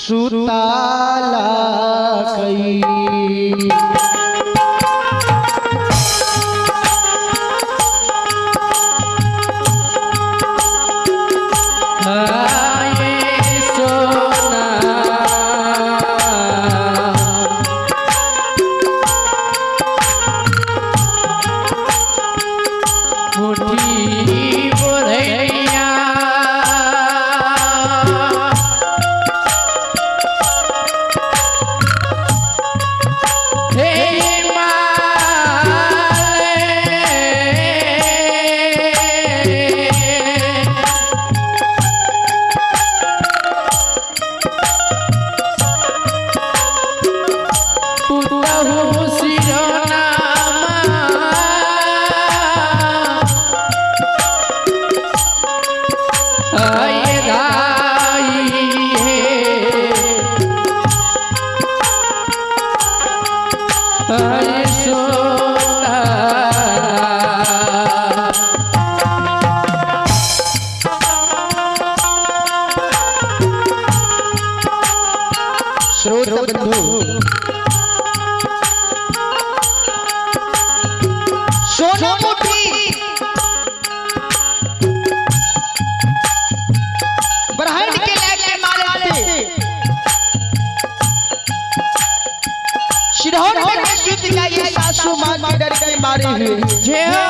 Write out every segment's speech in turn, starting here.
सुताला कई। आए सोना मुठी बोरैया हे माले पुतहु शिरोनामा आए दाई हे आए सोना। श्रोत बंधु सोना मुठी ब्रह्मांड के लेके मारे सिरहन में सुत गई सासू मां के डर के मारे हुए। जय हो।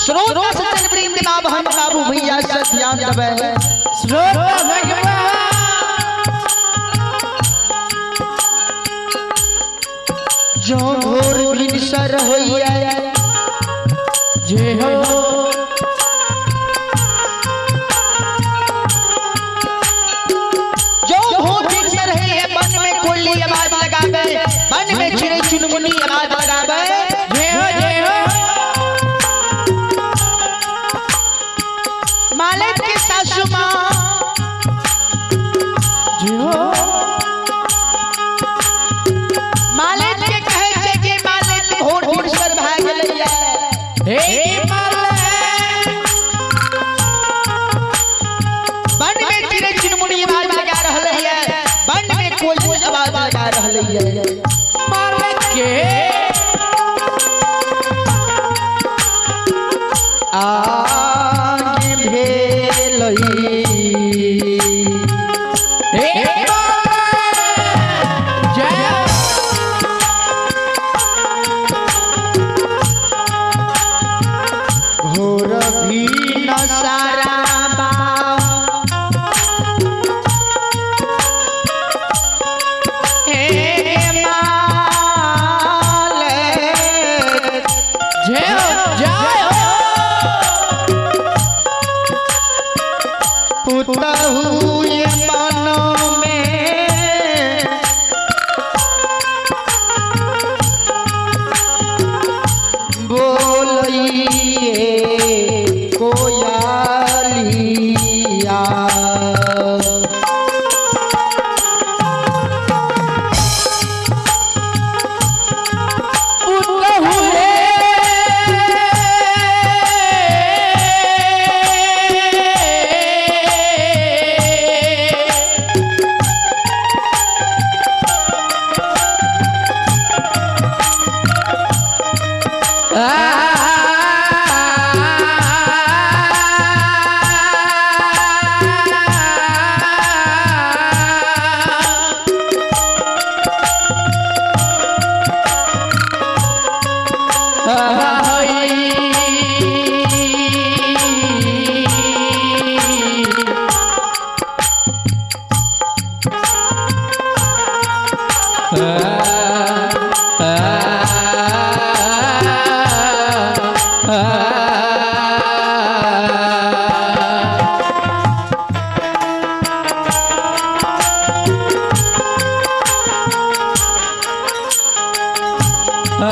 श्रोता सज्जन वृंद मां बहन बाबू भैया से ध्यान दबे। श्रोता भगवान जो भोर भिनसर होइया जय हो। जो भोर भिनसर है मन में कोली आवाज लगावे, मन में चिड़ै चुनमुनी आवाज लगावे। जय हो जय हो। मालिक के सासू मां जय हो। मालिक के कहे छै कि मालिक भोर भिनसर भए गेलैया। हे माले मन में चिड़ै चुनमुनी आवाज लगा रहल है, मन में कोई आवाज लगा रहल है। माले के आगे भेलई हे माले जय हो। भोर भी न सारा बा हे मालिक जय हो जय हो। पुतहु ये मन में बोलिए कोयालिया। पुतहु रे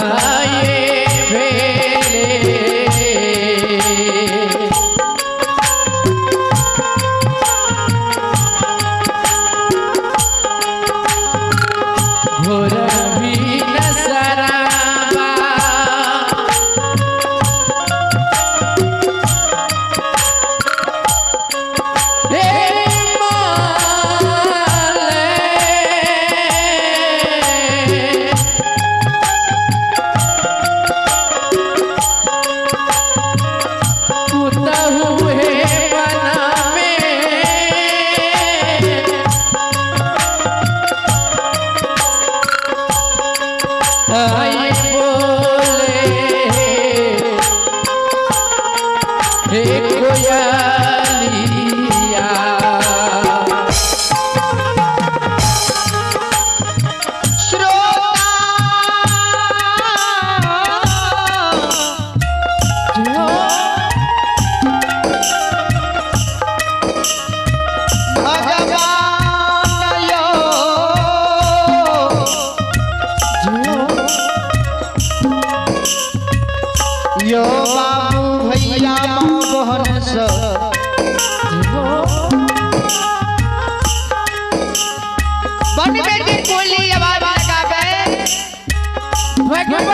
आए भेले घोर भी न सराबा। हे कोयलिया। श्रोता भगवान यो यो बाबू भैया माँ बहन सब वन में जे कोयली आवाज लगावे भगवान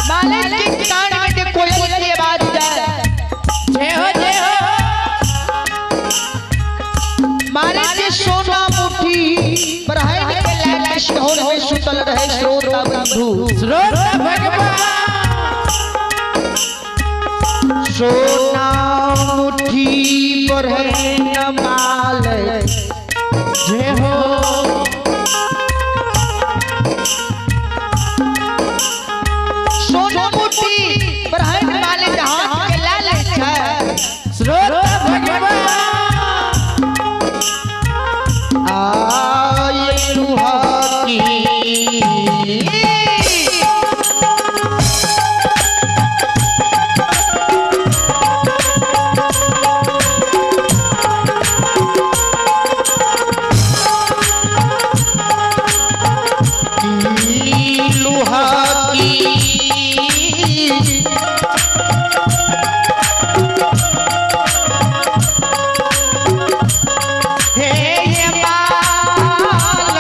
मालिक के कान में जे कोयल की आवाज जाए जय हो जय हो। मालिक के सोना मुट्ठी पर है के लाल शहर में सुतल रहे श्रोता बंधु। श्रोता भगवान सोना मुट्ठी पर है न माल जय हो। सोना मुट्ठी पर है न मालिक हाथ के लाल है। श्रोता भगवान आए रूहा की लोहा की हे ये माल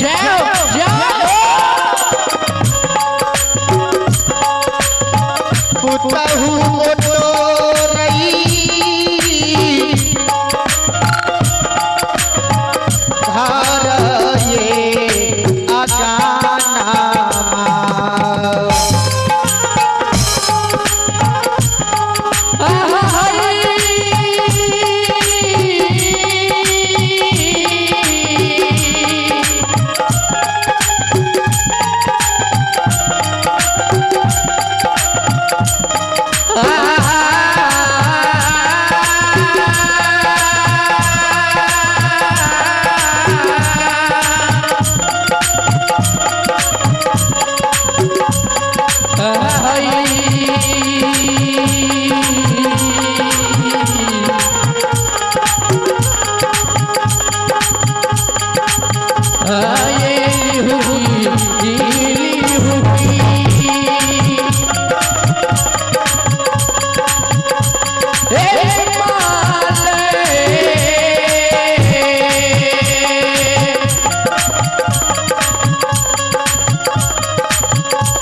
जय हो जय हो। पुतहु मोटोरई धार ये अगाना।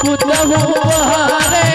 पुतहु हरे।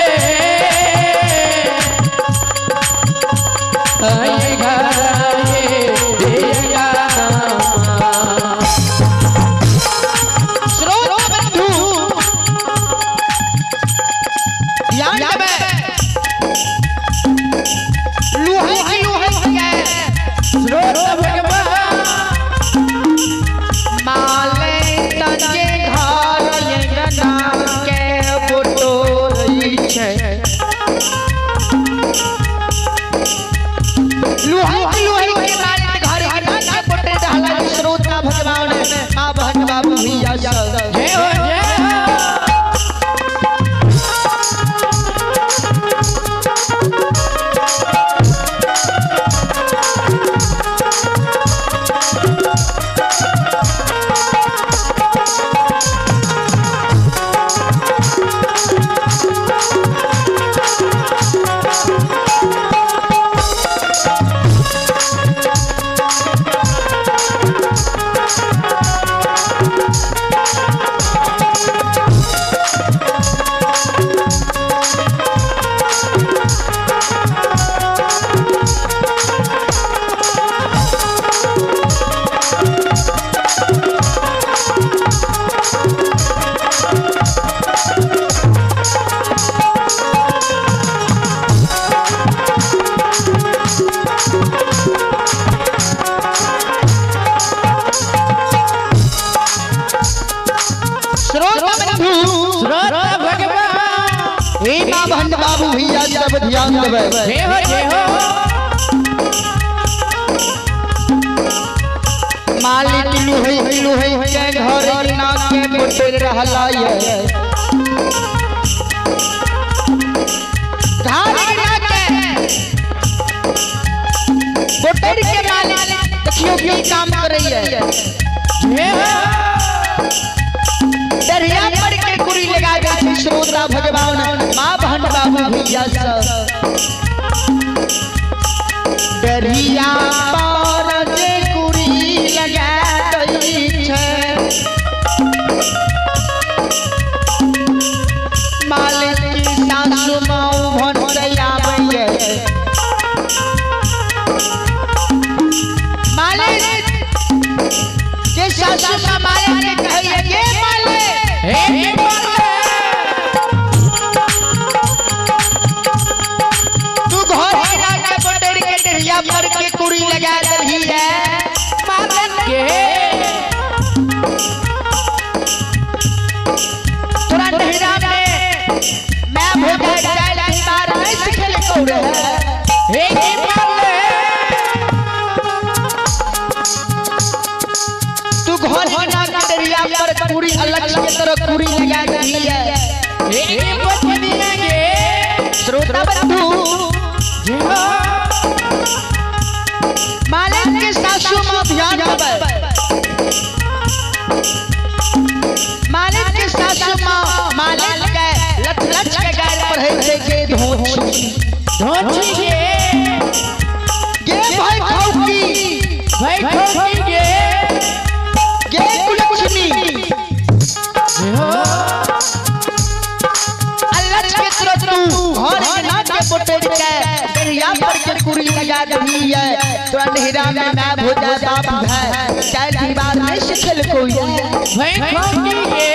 हे माँ बहन बाबू भैया सब ध्यान देबै। जय हो जय हो। मालिक लुहै लुहै के घर ना के बोटेर रहला ये घर ना के बोटेर के मालिक देखियो की काम करैये। जय हो। दरिया पर के कुरी लगा दे श्रोता भगवान माँ बहन बाबू भैया सब। दरिया पर जे कुरी लगा दै छै मालिक की सासु माँ भनसै आबैये। मालिक के सासु माँ मालिक के कहैये गे मालिक हे मालिक तू घर ना के बोटेर के दरिया पर के कुरी लगा दही है मालिक के तोरा नहिरा में मैं भोगा जाय बीमार नहीं सिखल कौरे हे मालिक तू घर ना के दरिया पर कुरी अलग के तरह कुरी लगा दही है। हे बचनिया गे। श्रोता बंधु जय हो। मालिक के सासु माँ ध्यान देबै। मालिक के सासु माँ मालिक के लच लच के गाल पढ़ै छै के धोची धोची गे गे भाई खौकी भाई ठोकी गे। गे कुलक्ष्मी जय हो। अलच के तरह तू घर ना के बोटेर के दरिया पर के कुरी लगा दही है तोरा नहिरा में मैं भोजा बाप है चाहे दीवार नहीं सिखल कोई भाई ठोकी गे।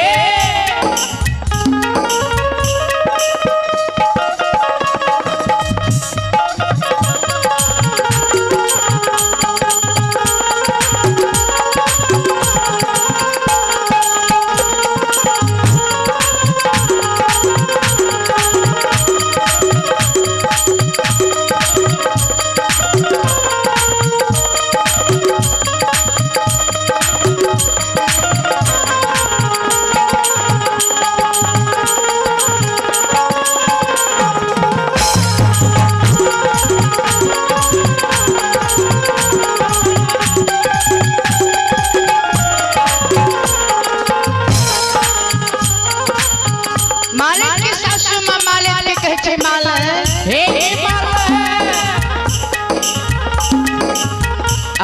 मालिक के सासु माँ मालिक के कहै छै मालिक हे मालिक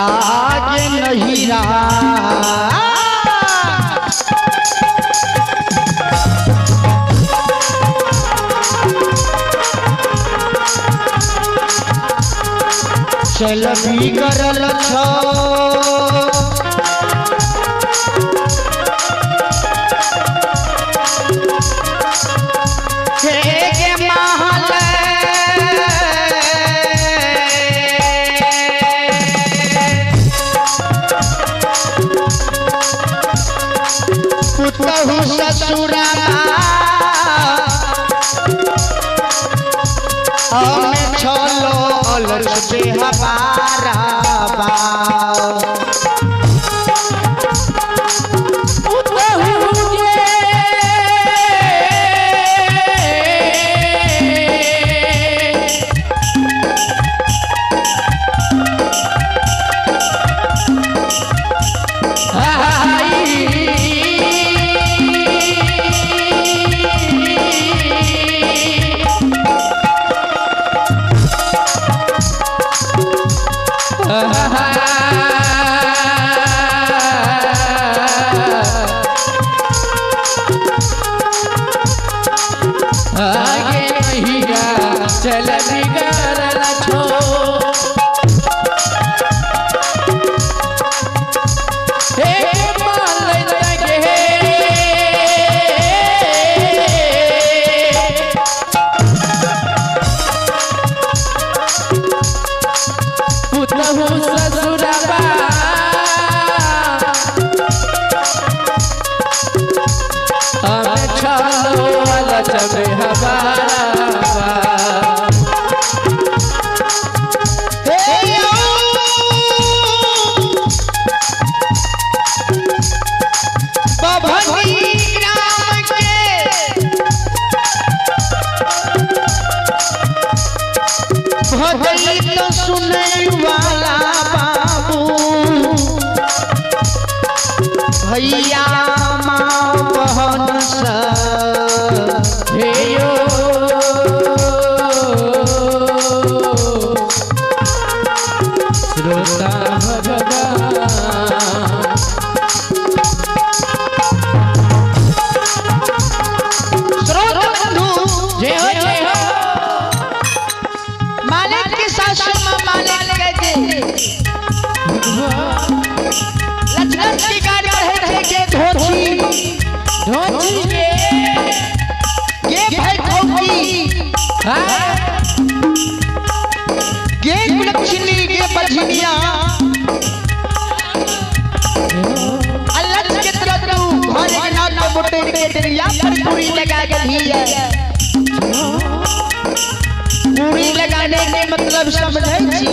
आगे नहीं रहा चल बिगड़ल छौ हे गे महल पुतहु ससुरा हमें छलो अलग हमारा बा। उतहु गे आगे नहीं चल बिगड़ल छो हे मालिक गे। पुतहु ससुरबा हम छलो। लचबे हमारा। हे यौ, बभनी ग्राम के भजई तो सुनै वाला बाबू, भैया माँ बहन सब। हे यो श्रोता भगवान। श्रोत बंधु, जय हो जय हो। मालिक के सासू माँ मालिक के जे लक्ष्मण की गाड़ी रहे थे के धोती धोती के ये भाई धोती हाँ ये कुलक्षणी ये बजनिया अल्लाह के तरफ तू घर के नाक पे मोटे के दरिया पर पूरी लगा गई है। पूरी लगाने के मतलब समझै छी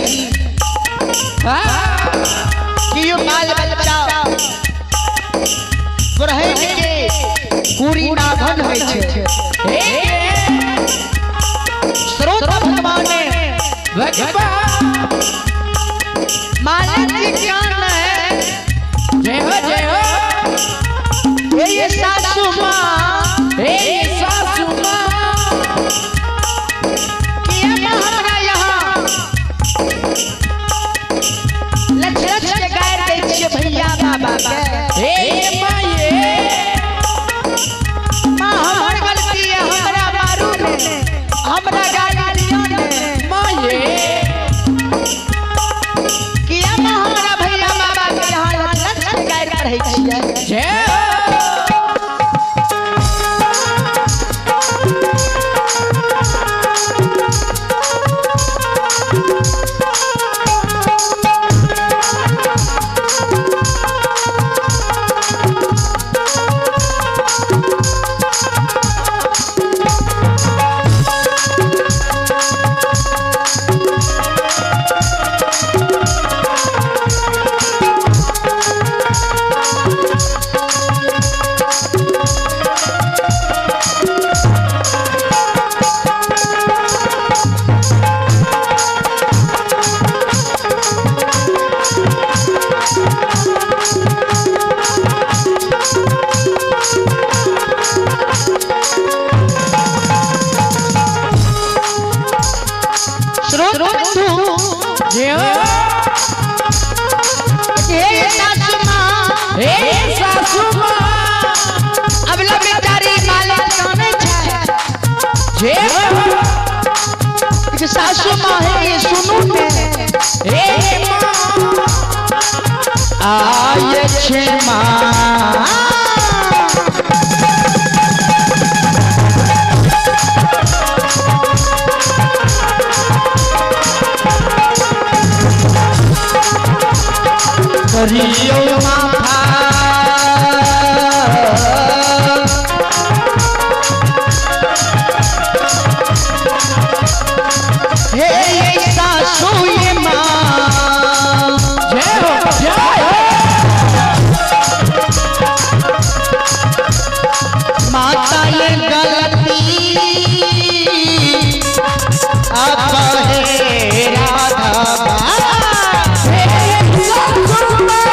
हाँ कि यो बाल बच्चा ग्रहण के पूरी नाघन होइ छै। हे स्रोत भगवान ने भगवान। मालिक की ज्ञान है। जय हो जय हो। हे ये सासू माँ, हे सासू माँ, कि अब हमरा यहाँ लच लच के गाय दै छियै भैया बाबा के। हे माये, माँ हमर गलती है, हमरा मारू ने, हमरा गाली दियो ने। माये, कि अब हमरा भैया बाबा के यहाँ लच लच के गाय रहै छियै। जय हो। स्रोत बंधु, जय हो। हे सासू माँ, हे सासू माँ, अब लो बेचारी मालिक जानै छै जय हो। कि सासू माँ है ये सुनू ने। हे माँ, आय छे माँ, करियो माफा, हे ये सासू ये माँ, जय हो जय हो। माता ये गलती अब हे राधा। हे सासू माँ,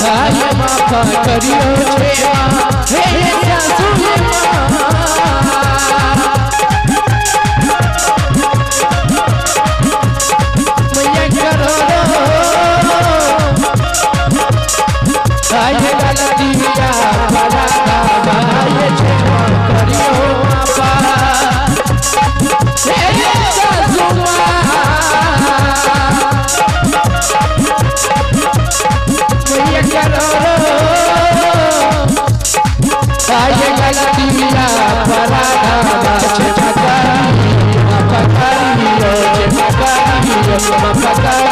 आय माफ करियो छे माँ, हे सासू माँ। मैया करो रो, आय गलती करो आये गलतिया पराधा छे पकड़ियो, माफ करियो, छे पकड़ियो, माफ करियो।